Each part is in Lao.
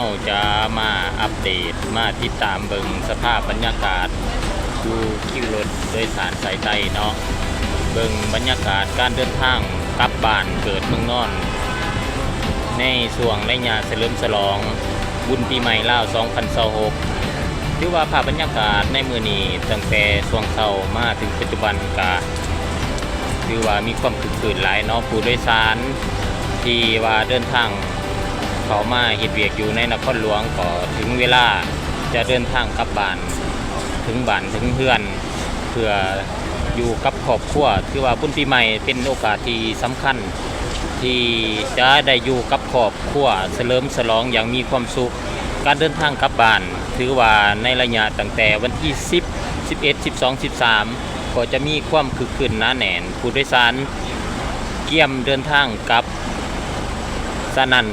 ເຮົາຈະມາອັບເດດ ມາຕິດຕາມເບິ່ງສະພາບບັນຍາກາດຢູ່ຄິວລົດໂດຍສານສາຍໃຕ້ເນາະ, ເບິ່ງບັນຍາກາດການເດີນທາງກັບບ້ານເກີດເມືອງນອນ ໃນຊ່ວງໄລຍະສະເຫຼີມສະຫຼອງບຸນປີໃໝ່ລາວສອງພັນຊາວຫົກ. ຖືວ່າພາບບັນຍາກາດໃນມື້ນີ້ ຕັ້ງແຕ່ຊ່ວງເຊົ້າມາເຖິງປັດຈຸບັນ ກະຖືວ່າມີຄວາມຄຶກຄື້ນຫຼາຍເນາະ, ຜູ້ໂດຍສານທີ່ວ່າເດີນທາງ ເຂົ້າມາເຮັດວຽກຢູ່ໃນນະຄອນຫຼວງ ກໍເຖິງເວລາຈະເດີນທາງກັບບ້ານ ເຖິງບ້ານເຖິງເຮືອນ ເພື່ອຢູ່ກັບຄອບຄົວ. ຖືວ່າບຸນປີໃໝ່ເປັນໂອກາດທີ່ສຳຄັນ ທີ່ຈະໄດ້ຢູ່ກັບຄອບຄົວ ສະເຫຼີມສະຫຼອງຢ່າງມີຄວາມສຸກ. ການເດີນທາງກັບບ້ານ ຖືວ່າໃນໄລຍະຕັ້ງແຕ່ວັນທີສິບ ສິບເອັດ ສິບສອງ ສິບສາມ ກໍຈະມີຄວາມຄຶກຄື້ນໜາແໜ້ນ, ຜູ້ໂດຍສານກຽມເດີນທາງກັບ. ສະນັ້ນ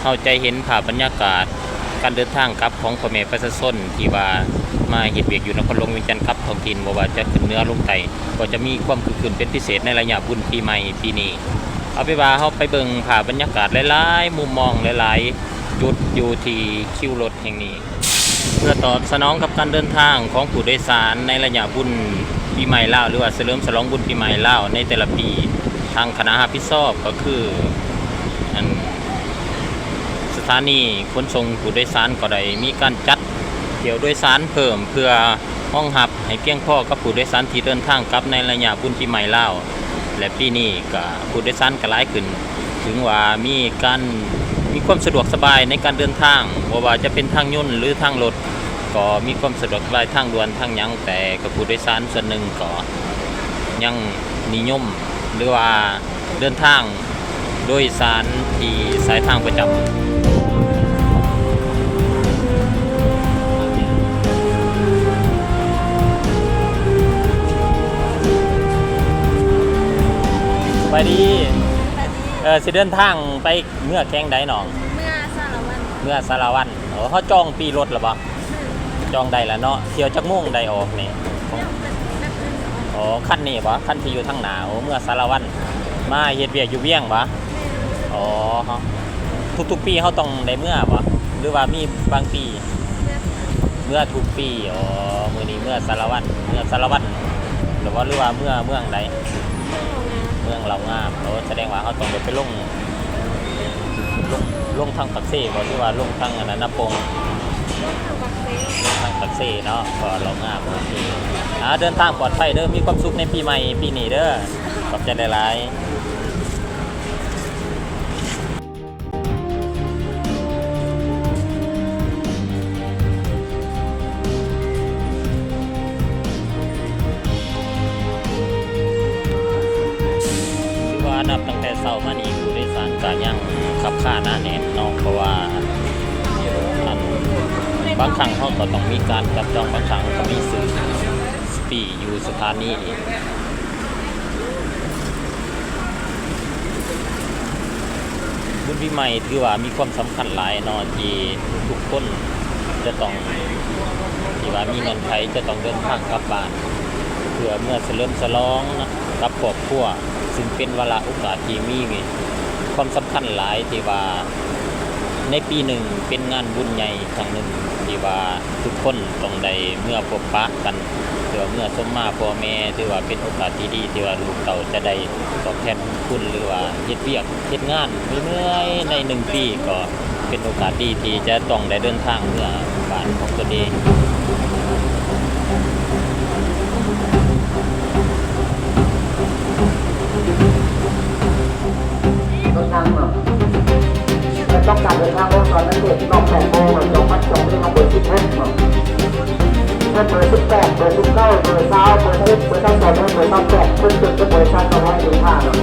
ເຮົາຈະເຫັນພາບບັນຍາກາດການເດີນທາງກັບຂອງພໍ່ແມ່ປະຊາຊົນທີ່ວ່າມາເຮັດວຽກຢູ່ນະຄອນຫຼວງວຽງຈັນກັບທ້ອງຖິ່ນ, ບໍ່ວ່າຈະຂຶ້ນເໜືອລົງໃຕ້ ກໍຈະມີຄວາມຄຶກຄື້ນເປັນພິເສດໃນໄລຍະບຸນປີໃໝ່ປີນີ້. ເອົາເປັນວ່າເຮົາໄປເບິ່ງພາບບັນຍາກາດຫຼາຍໆມຸມມອງ, ຫຼາຍໆຈຸດຢູ່ທີ່ຄິວລົດແຫ່ງນີ້. ເພື່ອຕອບສະໜອງກັບການເດີນທາງຂອງຜູ້ໂດຍສານໃນໄລຍະບຸນປີໃໝ່ລາວ ຫຼືວ່າສະເຫຼີມສະຫຼອງບຸນປີໃໝ່ລາວໃນແຕ່ລະປີ, ທາງຄະນະຮັບຜິດຊອບກໍຄື ອັນ ສະຖານີຂົນສົ່ງຜູ້ໂດຍສານກໍໄດ້ມີການຈັດຖ້ຽວໂດຍສານເພີ່ມ ເພື່ອຮອງຮັບໃຫ້ພຽງພໍກັບຜູ້ໂດຍສານທີ່ເດີນທາງກັບໃນໄລຍະບຸນປີໃໝ່ລາວ. ແລະ ປີນີ້ກະຜູ້ໂດຍສານກະຫຼາຍຂຶ້ນ, ເຖິງວ່າມີການ ມີຄວາມສະດວກສະບາຍໃນການເດີນທາງ, ບໍ່ວ່າຈະເປັນທາງຍົນ ຫຼື ທາງລົດ ກໍມີຄວາມສະດວກສະບາຍ, ທາງດ່ວນ ທາງຫຍັງ, ແຕ່ກໍຜູ້ໂດຍສານສ່ວນໜຶ່ງກໍຍັງນິຍົມ ຫຼືວ່າເດີນທາງໂດຍສານທີ່ສາຍທາງປະຈຳ. ສະບາຍດີ. ເອີ ຊິເດີນທາງໄປເມືອແຂວງໃດນ້ອງ? ເມືອສາລະວັນ. ເມືອສາລະວັນ. ໂອ້ ເຮົາຈອງປີ້ລົດແລ້ວບໍ່? ຈອງໄດ້ແລ້ວເນາະ. ຖ້ຽວຈັກໂມງໄດ້ອອກນີ້? ໂອ້ ຄັນນີ້ບໍ່? ຄັນທີ່ຢູ່ທາງໜ້າ. ໂອ້ ເມືອສາລະວັນ. ມາເຮັດວຽກຢູ່ວຽງບໍ່? ອໍ ທຸກໆປີເຮົາຕ້ອງໄດ້ເມືອບໍ່ ຫຼືວ່າມີບາງປີ? ເມືອທຸກປີ. ອໍ ມື້ນີ້ເມືອສາລະວັນ. ເມືອສາລະວັນແລ້ວບໍ່ ຫຼືວ່າເມືອເມືອງໃດ? ເມືອງເຫຼົ່າງາມ. ໂອ້ ສະແດງວ່າເຮົາຕ້ອງໄດ້ໄປລົງ ລົງ ລົງທາງປາກເຊບໍ່ ຫຼືວ່າລົງທາງອັນນັ້ນນາໂປ່ງ? ລົງທາງປາກເຊເນາະ ເພາະວ່າເຫຼົ່າງາມ. ໂອເຄ ອ່າ ເດີນທາງປອດໄພເດີ ມີຄວາມສຸກໃນປີໃໝ່ປີນີ້ເດີ. ຂອບໃຈຫຼາຍໆ. ຖືວ່ານັບຕັ້ງແຕ່ເຊົ້າມານີ້ ຜູ້ໂດຍສານກະຍັງຄັບຄາໜາແໜ້ນເນາະ ເພາະວ່າ ອັນ ບາງຄັ້ງເຮົາກໍຕ້ອງມີການຈັບຈອງ, ບາງຄັ້ງກໍມີຊື້ສະປີ້ຢູ່ສະຖານີອີກ. ບຸນປີໃໝ່ຖືວ່າມີຄວາມສຳຄັນຫຼາຍເນາະ ທີ່ທຸກໆຄົນຈະຕ້ອງ ທີ່ວ່າມີເງື່ອນໄຂຈະຕ້ອງເດີນທາງກັບບ້ານ ເພື່ອເມືອສະເຫຼີມສະຫຼອງນະ ກັບຄອບຄົວ ຊຶ່ງເປັນວາລະໂອກາດທີ່ມີຄວາມສຳຄັນຫຼາຍ ທີ່ວ່າໃນປີໜຶ່ງເປັນງານບຸນໃຫຍ່ຄັ້ງໜຶ່ງ ທີ່ວ່າທຸກຄົນຕ້ອງໄດ້ເມືອພົບປະກັນ ເພື່ອເມືອຊົມມາພໍ່ແມ່ ຖືວ່າເປັນໂອກາດທີ່ດີ ທີ່ວ່າລູກເຕົ້າຈະໄດ້ຕອບແທນບຸນຄຸນ ຫຼືວ່າເຮັດວຽກເຮັດງານເມື່ອຍໆໃນໜຶ່ງປີ ກໍເປັນໂອກາດດີທີ່ຈະຕ້ອງໄດ້ເດີນທາງເມືອບ້ານຂອງຕົນເອງ. ລົດນຳເນາະ ແລະ ຕ້ອງການເດີນທາງລົດຕອນນັ້ນເດ ຮອບແປດໂມງເນາະ ຈອງບັດຈອງໄດ້ມາເບີສິບຫົກເນາະ ເບີສິບແປດ ເບີສິບເກົ້າ ເບີຊາວ ເບີຊາວເອັດ ເບີຊາວສອງ ເບີຊາວແປດ ເພິ່ນຈົດກັບບໍລິສັດເອົາໄວ້ຢູ່ທ່າເນາະ. ເ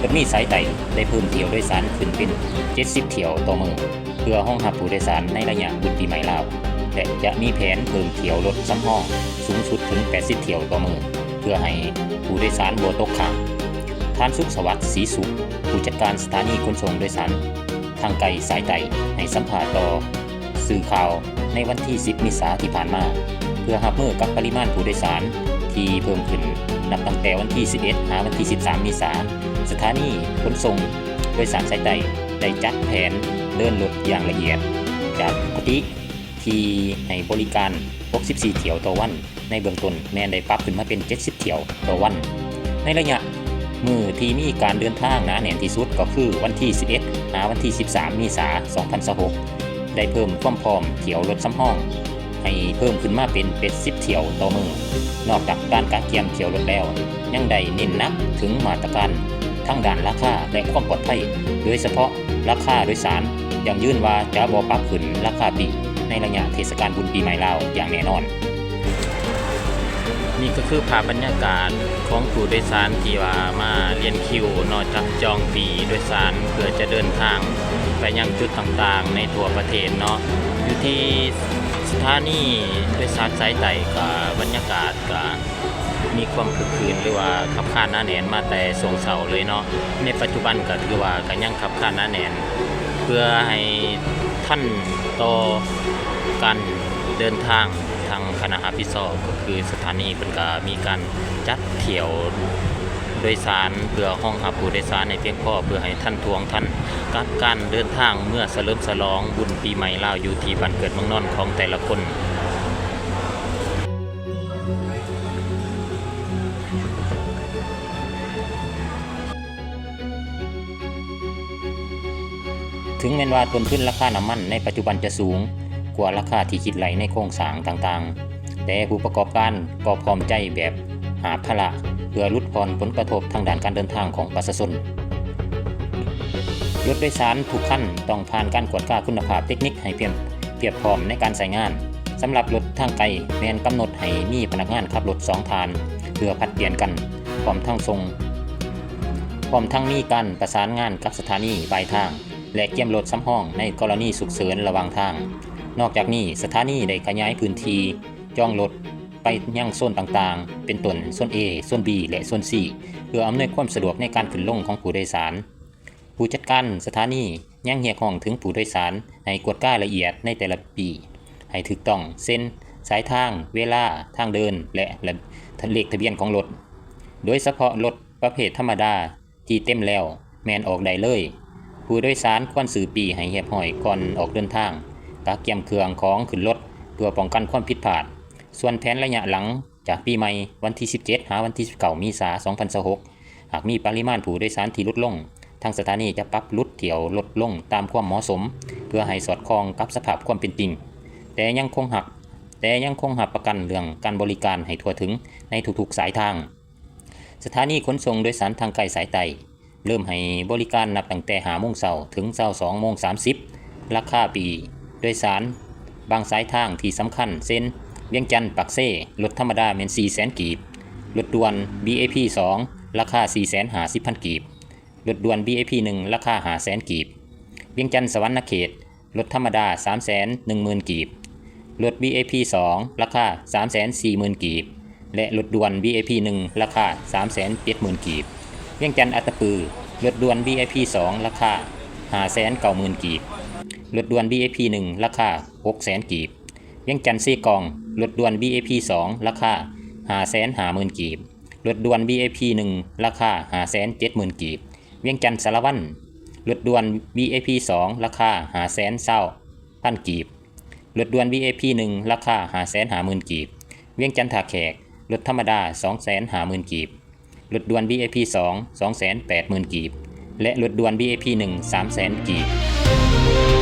ພິ່ນມີສາຍໃຕ້ໄດ້ເພີ່ມຖ້ຽວໂດຍສານຂຶ້ນເປັນເຈັດສິບຖ້ຽວຕໍ່ມື້ ເພື່ອຮອງຮັບຜູ້ໂດຍສານໃນໄລຍະບຸນປີໃໝ່ລາວ ແລະ ຈະມີແຜນເພີ່ມຖ້ຽວລົດສຳຮອງສູງສຸດເຖິງແປດສິບຖ້ຽວຕໍ່ມື້ ເພື່ອໃຫ້ຜູ້ໂດຍສານບໍ່ຕົກຄ້າງ. ທ່ານ ສຸກສະຫວັດ ສີສຸກ ຜູ້ຈັດການສະຖານີຂົນສົ່ງໂດຍສານທາງໄກສາຍໃຕ້ ໃຫ້ສຳພາດຕໍ່ສື່ຂ່າວໃນວັນທີສິບ ເມສາທີ່ຜ່ານມາ ເພື່ອຮັບມືກັບປະລິມານຜູ້ໂດຍສານ ທີ່ເພີ່ມຂຶ້ນນັບຕັ້ງແຕ່ວັນທີສິບເອັດ ຫາວັນທີສິບສາມ ເມສາ, ສະຖານີຂົນສົ່ງໂດຍສານສາຍໃຕ້ໄດ້ຈັດແຜນເດີນລົດຢ່າງລະອຽດ, ຈາກປົກກະຕິທີ່ໃຫ້ບໍລິການຫົກສິບສີ່ຖ້ຽວຕໍ່ວັນ, ໃນເບື້ອງຕົ້ນແມ່ນໄດ້ປັບຂຶ້ນມາເປັນເຈັດສິບຖ້ຽວຕໍ່ວັນ. ໃນໄລຍະມື້ທີ່ມີການເດີນທາງໜາແໜ້ນທີ່ສຸດກໍຄືວັນທີສິບເອັດ ຫາວັນທີສິບສາມ ເມສາ ສອງພັນຊາວຫົກ ໄດ້ເພີ່ມຄວາມພ້ອມຖ້ຽວລົດສຳຮອງໃຫ້ເພີ່ມຂຶ້ນມາເປັນເຈັດສິບຖ້ຽວຕໍ່ມື້. ນອກຈາກການກະກຽມຖ້ຽວລົດແລ້ວ, ຍັງໄດ້ເນັ້ນໜັກເຖິງມາດຕະການທາງດ້ານລາຄາ ແລະ ຄວາມປອດໄພ, ໂດຍສະເພາະ ລາຄາໂດຍສານ, ຢັ້ງຢືນວ່າຈະບໍ່ປັບຂຶ້ນລາຄາປີກໃນໄລຍະເທດສະການບຸນປີໃໝ່ລາວຢ່າງແນ່ນອນ. ນີ້ກໍຄືພາບບັນຍາກາດຂອງຜູ້ໂດຍສານທີ່ວ່າມາລຽນຄິວເນາະ, ຈັບຈອງປີ້ໂດຍສານເພື່ອຈະເດີນທາງໄປຍັງຈຸດຕ່າງໆໃນທົ່ວປະເທດເນາະ. ຢູ່ທີ່ສະຖານີໂດຍສານສາຍໃຕ້ກໍບັນຍາກາດກໍມີຄວາມຄຶກຄື້ນ ຫຼືວ່າຄັບຄານໜາແໜ້ນມາແຕ່ຊ່ວງເຊົ້າເລີຍເນາະ. ໃນປັດຈຸບັນກໍຖືວ່າກໍຍັງຄັບຄານໜາແໜ້ນ ເພື່ອໃຫ້ທັນຕໍ່ການເດີນທາງ, ທາງຄະນະຮັບຜິດຊອບກໍຄືສະຖານີເພິ່ນກໍມີການຈັດຖ້ຽວໂດຍສານ ເພື່ອຮອງຮັບຜູ້ໂດຍສານໃຫ້ພຽງພໍ ເພື່ອໃຫ້ທັນທ່ວງທັນກັບການເດີນທາງເມືອສະເຫຼີມສະຫຼອງບຸນປີໃໝ່ລາວຢູ່ທີ່ບ້ານເກີດເມືອງນອນຂອງແຕ່ລະຄົນ. ເຖິງແມ່ນວ່າຕົ້ນທຶນລາຄານ້ຳມັນໃນປັດຈຸບັນຈະສູງກວ່າລາຄາທີ່ຄິດໄລ່ໃນໂຄງສ້າງຕ່າງໆ, ແຕ່ຜູ້ປະກອບການກໍພ້ອມໃຈແບບຫາບພາລະ ເພື່ອຫຼຸດຜ່ອນຜົນກະທົບທາງດ້ານການເດີນທາງຂອງປະຊາຊົນ. ລົດໂດຍສານທຸກຄັນຕ້ອງຜ່ານການກວດກາຄຸນນະພາບເຕັກນິກໃຫ້ພຽບ ພຽບພ້ອມໃນການໃຊ້ງານ. ສຳລັບລົດທາງໄກແມ່ນກຳນົດໃຫ້ມີພະນັກງານຂັບລົດສອງທ່ານ ເພື່ອຜັດປ່ຽນກັນ ພ້ອມທັງສົ່ງ ພ້ອມທັງມີການປະສານງານກັບສະຖານີປາຍທາງ ແລະ ກຽມລົດສຳຮອງໃນກໍລະນີສຸກເສີນລະຫວ່າງທາງ. ນອກຈາກນີ້, ສະຖານີໄດ້ຂະຫຍາຍພື້ນທີ່ຈອງລົດໄປຍັງໂຊນຕ່າງໆ ເປັນຕົ້ນ ໂຊນ A ໂຊນ B ແລະ ໂຊນ C ເພື່ອອຳນວຍຄວາມສະດວກໃນການຂຶ້ນລົງຂອງຜູ້ໂດຍສານ. ຜູ້ຈັດການສະຖານີຍັງຮຽກຮ້ອງເຖິງຜູ້ໂດຍສານໃຫ້ກວດກາລະອຽດໃນແຕ່ລະປີໃຫ້ຖືກຕ້ອງ ເຊັ່ນ ສາຍທາງ, ເວລາ, ທາງເດີນ ແລະ ລະ ເລກທະບຽນຂອງລົດ, ໂດຍສະເພາະລົດປະເພດທຳມະດາທີ່ເຕັມແລ້ວແມ່ນອອກໄດ້ເລີຍ. ຜູ້ໂດຍສານຄວນຊື້ປີ້ໃຫ້ຮຽບຮ້ອຍກ່ອນອອກເດີນທາງ, ກະກຽມເຄື່ອງຂອງຂຶ້ນລົດເພື່ອປ້ອງກັນຄວາມຜິດພາດ. ສ່ວນແຜນໄລຍະຫຼັງຈາກປີໃໝ່ ວັນທີສິບເຈັດ ຫາວັນທີສິບເກົ້າ ເມສາ ສອງພັນຊາວຫົກ ຫາກມີປະລິມານຜູ້ໂດຍສານທີ່ຫຼຸດລົງ, ທາງສະຖານີຈະປັບຫຼຸດຖ້ຽວລົດລົງຕາມຄວາມເໝາະສົມ ເພື່ອໃຫ້ສອດຄ່ອງກັບສະພາບຄວາມເປັນຈິງ, ແຕ່ຍັງຄົງຮັບ ແຕ່ຍັງຄົງຮັບປະກັນເລື່ອງການບໍລິການໃຫ້ທົ່ວເຖິງໃນທຸກໆສາຍທາງ. ສະຖານີຂົນສົ່ງໂດຍສານທາງໄກສາຍໃຕ້ ເລີ່ມໃຫ້ບໍລິການນັບຕັ້ງແຕ່ຫ້າໂມງເຊົ້າເຖິງຊາວສອງໂມງສາມສິບ. ລາຄາປີ້ໂດຍສານບາງສາຍທາງທີ່ສຳຄັນ ເຊັ່ນ ວຽງຈັນ-ປາກເຊ, ລົດທຳມະດາແມ່ນສີ່ແສນກີບ, ລົດດ່ວນ ວີໄອພີສອງ ລາຄາສີ່ແສນຫ້າສິບພັນກີບ, ລົດດ່ວນ ວີໄອພີໜຶ່ງ ລາຄາຫ້າແສນກີບ, ວຽງຈັນ-ສະຫວັນນະເຂດ, ລົດທຳມະດາສາມແສນໜຶ່ງໝື່ນກີບ, ລົດ ວີໄອພີສອງ ລາຄາສາມແສນສີ່ໝື່ນກີບ ແລະ ລົດດ່ວນ ວີໄອພີໜຶ່ງ ລາຄາສາມແສນເຈັດໝື່ນກີບ. ວຽງຈັນ-ອັດຕະປື, ລົດດ່ວນ ວີໄອພີສອງ ລາຄາຫ້າແສນເກົ້າໝື່ນກີບ, ລົດດ່ວນ ວີໄອພີໜຶ່ງ ລາຄາຫົກແສນກີບ. ວຽງຈັນ-ເຊກອງ, ລົດດ່ວນ ວີໄອພີສອງ ລາຄາຫ້າແສນຫ້າໝື່ນກີບ, ລົດດ່ວນ ວີໄອພີໜຶ່ງ ລາຄາຫ້າແສນເຈັດໝື່ນກີບ. ວຽງຈັນ-ສາລະວັນ, ລົດດ່ວນ ວີໄອພີສອງ ລາຄາຫ້າແສນຊາວພັນກີບ, ລົດດ່ວນ ວີໄອພີໜຶ່ງ ລາຄາຫ້າແສນຫ້າໝື່ນກີບ. ວຽງຈັນ-ທ່າແຂກ, ລົດທຳມະດາສອງແສນຫ້າໝື່ນກີບ, ລົດດ່ວນ ວີໄອພີສອງ ສອງແສນແປດໝື່ນກີບ ແລະ ລົດດ່ວນ ວີໄອພີໜຶ່ງ ສາມແສນກີບ.